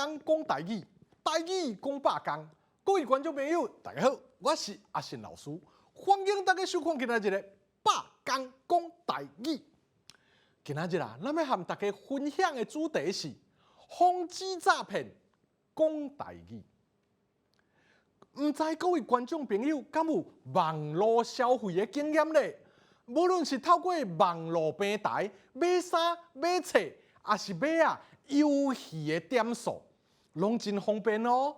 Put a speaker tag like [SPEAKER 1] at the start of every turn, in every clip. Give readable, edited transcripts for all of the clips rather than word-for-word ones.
[SPEAKER 1] 工講台語，台語講百工。各位觀眾朋友，大家好，我是阿信老師，歡迎大家收看今仔日的百工講台語。今仔日啊，咱欲和大家分享的主題是防止詐騙講台語。毋知各位觀眾朋友敢有網路消費的經驗咧？無論是透過網路平台買衫、買冊，抑是買啊遊戲的點數，攏真方便哦。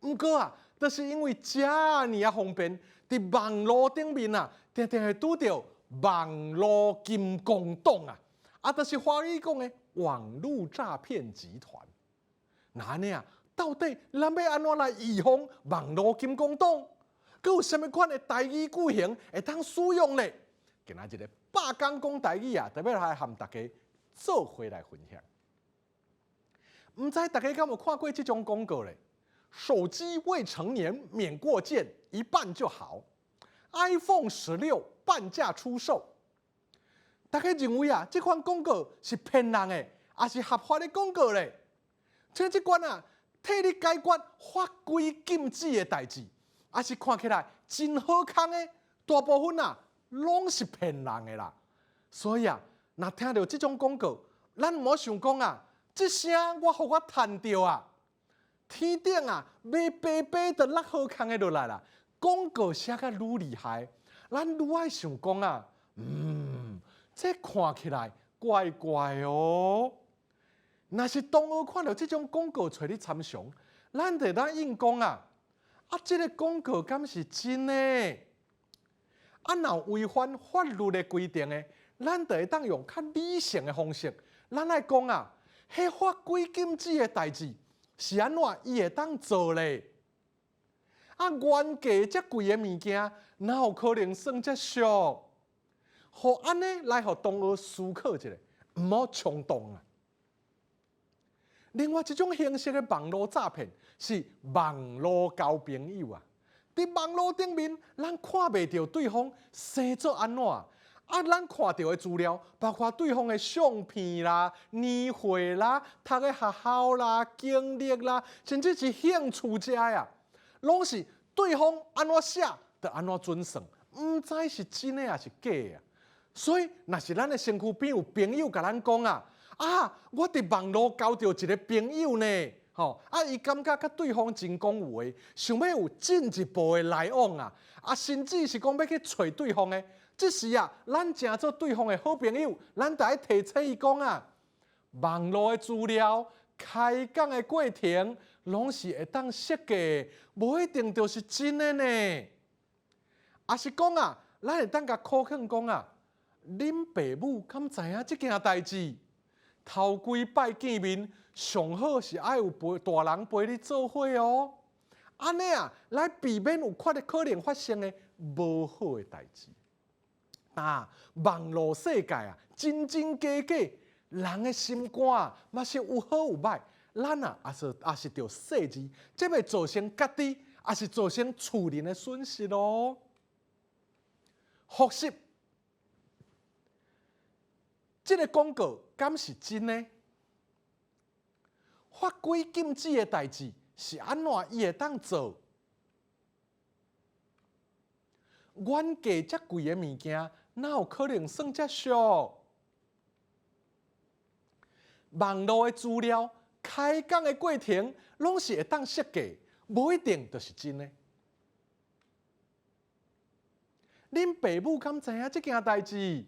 [SPEAKER 1] 毋過啊，就是因為遮爾仔方便，佇網路頂面啊，定定會拄著網路金剛黨啊，啊，就是華語講的網路詐騙集團。那按呢啊，到底咱欲按怎來預防網路金剛黨？閣有啥物款的台語句型會當使用咧？今仔日的百工講台語啊，特別來和大家做伙來分享。毋知大家敢有看過這種廣告咧？手機未成年免過件，一半就好。iPhone 16半價出售。大家認為啊，這款廣告是騙人的，抑是合法的廣告咧？像這款啊，替你解決法規禁止的代誌，抑是看起來真好康的，大部分啊，攏是騙人的啦。所以啊，若聽著這種廣告，咱毋好想講啊，這聲我予我趁著啊，天頂啊，欲白白就落好康的落來啦。廣告寫甲愈厲害，咱愈愛想講啊，這看起來怪怪哦。若是同學看著這種廣告揣你參詳，咱就會當應講啊，啊，這个廣告敢是真的？啊，若有違反法律的規定的，咱就會當用較理性的方式，咱來講啊，彼法規禁止的代誌是按怎伊會當做咧？啊，原價遮貴的物件，哪有可能算遮俗？予按呢來予同學思考一下，毋好衝動啊！另外一種形式的網路詐騙是網路交朋友啊！佇網路頂面，咱看袂著對方生做按怎，啊，咱看著的資料，包括對方的相片啦、年歲啦、讀的學校啦、經歷啦，甚至是興趣這啊，攏是對方按怎寫，就按怎準算，毋知是真的抑是假的啊！所以，若是咱的身軀邊有朋友共咱講啊，啊，我佇網路交著一个朋友呢，吼，啊，伊感覺佮對方真講話，想欲有進一步的來往啊，啊，甚至是講欲去揣對方的，這時啊，咱誠做對方的好朋友，咱著愛提醒伊講啊，網路的資料、開講的過程，攏是會當設計，無一定就是真的呢。抑是講啊，咱會當共苦勸講啊，恁爸母敢知影這件代誌？頭幾擺見面，上好是愛有陪大人陪你做伙哦。按呢啊，來避免有可能發生的無好的代誌。啊，網路世界啊，真真假假，人的心肝啊，嘛是有好有歹。咱啊，抑是著細膩，才袂造成家己，抑是造成厝人的損失囉。複習。這个廣告敢是真的？法規禁止的代誌是按怎伊會當做？原價遮貴的物件，哪有可能算遮俗？網路的資料、開講的過程，攏是會當設計，無一定就是真的。恁爸母敢知影這件代誌？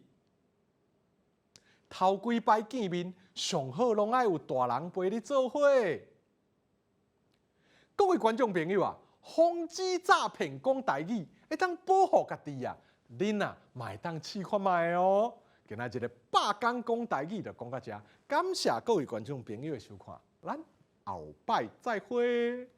[SPEAKER 1] 頭幾擺見面，上好攏愛有大人陪你做伙。各位觀眾朋友啊，防止詐騙講台語，會當保護家己啊，恁啊嘛會當試看覓哦。今仔日的百工講台語就講到遮，感謝各位觀眾朋友的收看，咱後擺再會。